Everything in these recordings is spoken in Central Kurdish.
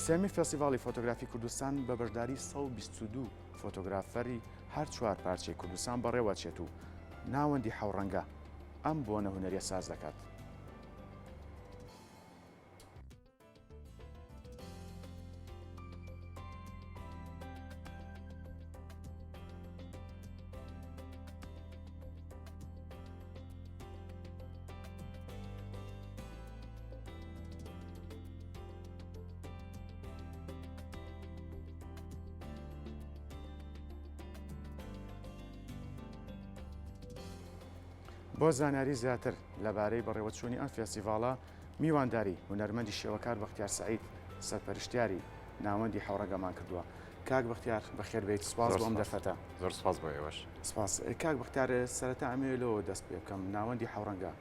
سێیەمین فێستیڤاڵی فۆتۆگرافی کوردستان بە بەشداری 122 فۆتۆگرافەری هەر چوار پارچەی کوردستان بەڕێوەچێت و ناوەندی حەوڕەنگە ئەم بۆنە هونەریە ساز دەکات. بۆ زانیاری زیاتر لەبارەی بەڕێوەچوونی ئەم فێستیڤاڵە میوانداری هونەرمەندی شێوەکار بەختیار سەعید سەرپەرشتیاری ناوەندی حەوڕەنگەمان کردووە. کاک بەختیار بەخێر بێیت سپاس بۆ ئەم دەرفەتە. زۆر سپاس بۆ ئێوەش. سپاس. کاک بەختیار سەرەتا ئەمەوێ لەوە دەست پێ بکەم ناوەندی حەوڕەنگە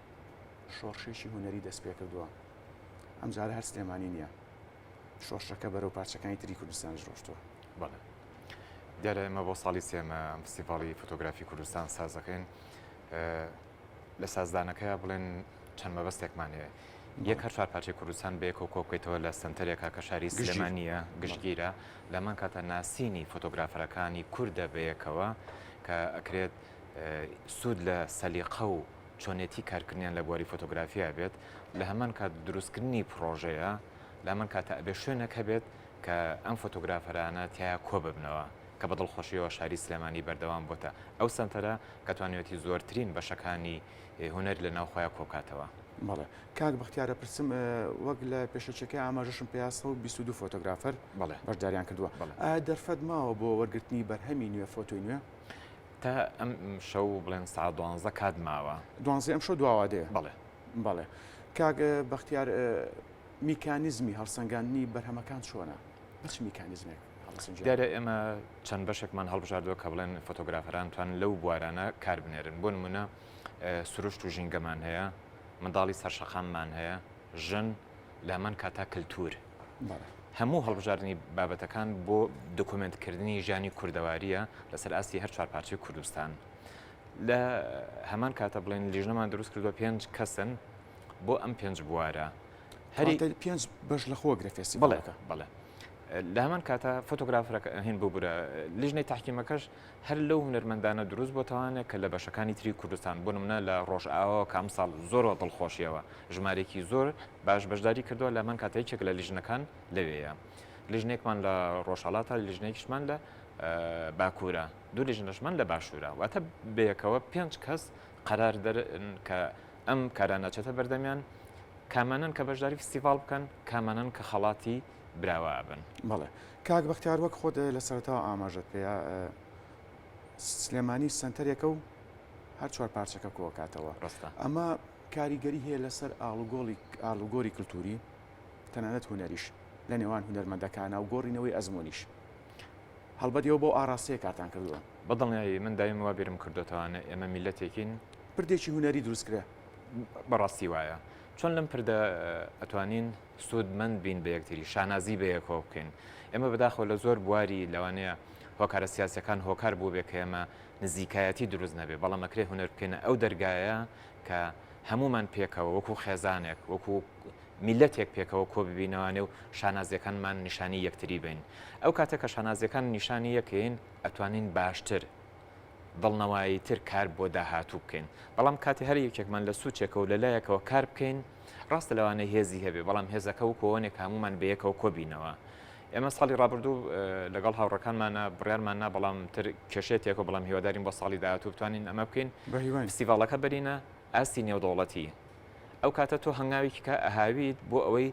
شۆڕشێکی هونەری دەست پێ کردووە ئەمجارە هەر سلێمانی نییە شۆڕشەکە بەرەو پارچەکانی تری کوردستانیش ڕۆشتووە. بەڵێ. دیارە ئێمە بۆ ساڵی سێمە ئەم فستیڤاڵی فۆتۆگرافی کوردستان ساز دەکەین. لە سازدانەکەیا بڵێن چەند مەبەستێکمان هەیە. یەک هەر چوار پارچەی کوردستان بەیەکەوە کۆ بکەیتەوە لە سەنتەرێکا کە شاری سلێمانییە، گشتگیرە، لە هەمان کاتا ناسینی فۆتۆگرافەرەکانی کوردە بەیەکەوە کە ئەکرێت سوود لە سەلیقە و چۆنێتی کارکردنیان لە بواری فۆتۆگرافیا بێت، لە هەمان کات دروستکردنی پڕۆژەیە، لە هەمان کاتا ئەبێ شوێنێک هەبێت کە ئەم فۆتۆگرافەرانە تیایا کۆ ببنەوە کە بە دڵخۆشییەوە شاری سلێمانی بەردەوام بۆتە ئەو سەنتەرە کە توانیویەتی زۆرترین بەشەکانی هونەر لە ناو خۆیا کۆبکاتەوە. بەڵێ کاک بەختیار ئەپرسم وەک لە پێشەکیەکەی ئاماژەشم پێیا 122 فۆتۆگرافەر بەڵێ بەشداریان کردووە بەڵێ. ئایا دەرفەت ماوە بۆ وەرگرتنی بەرهەمی نوێ فۆتۆی نوێ؟ تا ئەم شەو بڵێن سەعات دوانزە کات ماوە. دوانزەی ئەمشەو دواوادەیە؟ بەڵێ. بەڵێ کاک بەختیار میکانیزمی هەڵسەنگاندنی بەرهەمەکان چۆنە؟ بە چ میکانیزمێک هەڵسەنگێنرێن؟ دیارە ئێمە چەند بەشێکمان هەڵبژاردووە کە بڵێن فۆتۆگرافەران توان لەو بوارانە کار بنێرن بۆ نمونە سروشت و ژینگەمان هەیە، منداڵی سەر شەقاممان هەیە، ژن، لە هەمان کاتا کلتور. هەموو هەڵبژاردنی بابەتەکان بۆ دۆکۆمێنتکردنی ژیانی کوردەوارییە لەسەر ئاستی هەر چوار پارچەی کوردستان. لە هەمان کاتە بڵێن لیژنەمان دروست کردووە پێنج کەسن بۆ ئەم پێنج بوارە. هەری پێنج بەش لە خۆگرە فێستیڤاڵەکە. بەڵێ لە هەمان کاتە فۆتۆگرافەرەکە هین ببورە لیژنەی تەحکیمەکەش هەر لەو هونەرمەندانە دروست بۆتەوانێ کە لە بەشەکانی تری کوردستان بۆ نمونە لە ڕۆژئاواوە کە ئەمساڵ زۆر بە دڵخۆشیەوە ژمارەیەکی زۆر باش بەشداری کردووە لە هەمان کاتە یەکێک لە لیژنەکان لەوێیە لیژنەیەکمان لە ڕۆژهەڵاتە لیژنەیەکیشمان لە باکوورە دوو لیژنەشمان لە باشوورە واتە بەیەکەوە پێنج کەس قەرار دەرن کە ئەم کارانە چێتە بەردەمیان کامانەن کە بەشداری فستیڤاڵ بکەن کامانەن کە خەڵاتی براوە ئەبن. بەڵێ کاک بەختیار وەک خۆت لە سەرەتاوە ئاماژەت پێیا سلێمانی سەنتەرێکە و هەر چوار پارچەکە کۆکاتەوە ڕاستە. ئەمە کاریگەری هەیە لەسەر ئاڵوگۆڵی ئاڵوگۆری کلتوری تەنانەت هونەریش لە نێوان هونەرمەندەکانە و گۆڕینەوەی ئەزموونیش هەڵبەت ئێوە بەو ئاڕاستەیە کارتان کردووە. بە دڵنیایی من دایم وا بیرم کردۆتەوانە ئێمە میللەتێکین. پردێکی هونەری دروست کرێ. بەڕاستی وایە چۆن لەم پردە ئەتوانین سوودمەند بین بە یەکتری، شانازی بە یەکەوە بکەین. ئێمە بەداخەوە لە زۆر بواری لەوانەیە هۆکارە سیاسیەکان هۆکار بووبێ کە ئێمە نزیکایەتی دروست نەبێ، بەڵام ئەکرێ هونەر بکەینە ئەو دەرگایە کە هەموومان پێکەوە وەکوو خێزانێک، وەکوو میللەتێک پێکەوە کۆ ببینەوانێ و شانازیەکانمان نیشانی یەکتری بەین. ئەو کاتە کە شانازیەکان نیشانی یەکەین ئەتوانین باشتر، دڵنەواییتر کار بۆ داهاتوو بکەین. بەڵام کاتێ هەر یەکێکمان لە سوچێکەوە و لە لایەکەوە کار بکەین، ڕاستە لەوانەیە هێزی هەبێ، بەڵام هێزەکە وەکو ئەوە نیە کە هەموومان بەیەکەوە کۆبینەوە. ئێمە ساڵی ڕابردوو لەگەڵ هاوڕێکانمانا بڕیارمان نا، بەڵام تر کێشەیە تێکەوت، بەڵام هیوادارین بۆ ساڵی داهاتوو بتوانین ئەمە بکەین، بەهیواین. فستیڤاڵەکە بەرینە ئاستی نێودەوڵەتی. ئەو کاتە تۆ هەنگاوێکی کە ئەهاویت بۆ ئەوەی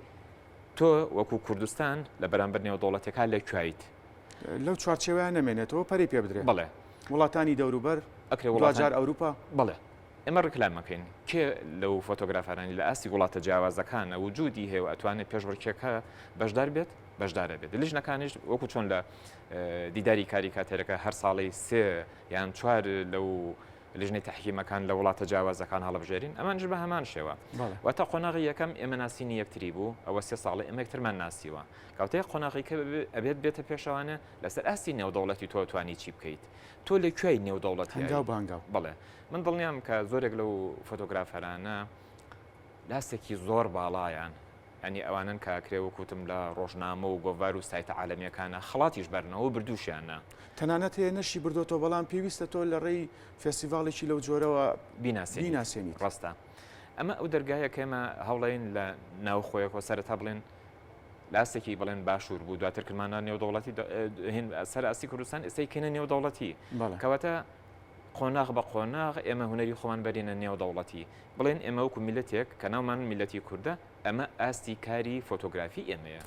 تۆ وەکو کوردستان لە بەرامبەر نێودەوڵەتیەکان لە کوێیت؟ لەو چوارچێوەیە نەمێنێتەوە پەرەی پێ بدرێ. بەڵێ. وڵاتانی دەوروبەر، ئەکرێ وڵاتان. دواجار ئەوروپا. بەڵێ. ئێمە ڕیکلام ئەکەین. کێ لەو فۆتۆگرافەرانەی لە ئاستی وڵاتە جیاوازەکانە وجودی هەیە و ئەتوانێت پێشبڕکێکە بەشدار بێت، بەشدار ئەبێت. لیژنەکانیش وەکو چۆن لە دیداری کاریکاتێرەکە هەر ساڵەی سێ یان چوار لەو لیژنەی تەحکیمەکان لە وڵاتە جیاوازەکان هەڵبژێرین، ئەمانیش بە هەمان شێوە. واتە قۆناغی یەکەم ئێمە ناسینی یەکتری بوو، ئەوە سێ ساڵە ئێمە یەکترمان ناسیوە. کەواتە قۆناغی کە ئەبێت بێتە پێشەوانە لەسەر ئاستی نێودەوڵەتی تۆ توانی چی بکەیت؟ تۆ لە کوێی نێودەوڵەتی؟ هەنگاو بە هەنگاو. بەڵێ. من دڵنیام کە زۆرێک لەو فۆتۆگرافەرانە لاستێکی زۆر باڵایان. یانی ئەوانەن کە ئەکرێ وەک وتم لە ڕۆژنامە و گۆڤار و سایتە عالەمیەکانە خەڵاتیش بەرنەوە و بردووشیانە. تەنانەت هەیە نەشی بردۆتەوە بەڵام پێویستە تۆ لە ڕێی فێستیڤاڵێکی لەو جۆرەوە بیناسێنیت. بیناسێنیت. ڕاستە. ئەمە ئەو دەرگایە کە ئێمە هەوڵەین لە ناوخۆیەکەوە سەرەتا بڵێن لە ئاستێکی بڵێن باشوور بوو دواتر کردمانە نێودەوڵەتی هین سەر ئاستی کوردستان ئێستای کەینە نێودەوڵەتی. بەڵێ. کەواتە قۆناغ بە قۆناغ ئێمە هونەری خۆمان بەرینە نێودەوڵەتی. بڵێن ئێمە وەکو میللەتێک کە ناومان میللەتی کوردە ئەمە ئاستی کاری فۆتۆگرافی ئێمەیە.